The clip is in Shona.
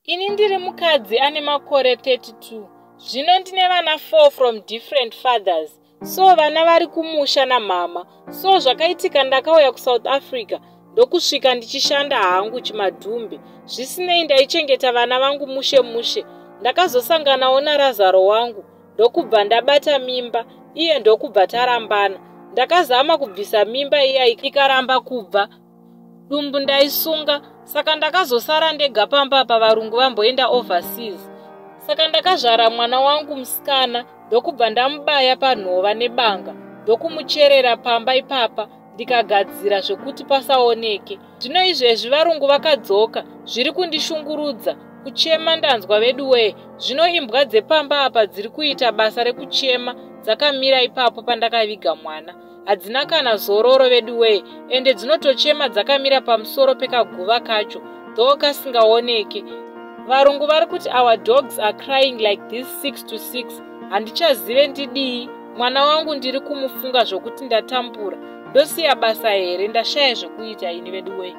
Ini ndiri mukadzi ane makore 32. Zvino ndine vana 4 from different fathers. So vana vari kumusha namama. So zvakaitika, ndakauya kuSouth Africa, ndokusvika ndichishanda hangu chimadhumbe. Zvisinei, ndaichengeta vana vangu mushe mushe. Ndakazosanganawo naRazaro wangu, ndokubva ndabata mimba, iye ndokubva tarambana. Ndakazama kubvisa mimba iya, ikaramba kubva. Dumbu ndaisunga, saka ndakazosara ndega pamba apa, varungu vamboenda overseas. Saka ndakazvara mwana wangu musikana, ndokubva ndamubaya panhova nebanga, ndokumucherera pamba ipapa, ndikagadzira zvekuti pasaoneke. Zvino izvezvi varungu vakadzoka, zviri kundishungurudza. Kuchema ndanzwa vedu wee. Zvino imbwa dzepamba apa dziri kuita basa rekuchema dzakamira ipapo pandakaviga mwana. Hadzina kana zororo vedu wee, ende dzinotochema dzakamira pamusoro pekaguva kacho, though kasingaoneke. Varungu vari kuti our dogs are crying like this 6 to 6. Handichazive ndidii. Mwana wangu ndiri kumufunga zvokuti ndatambura. Ndosiya basa here? Ndashaya zvekuita ini vedu wee.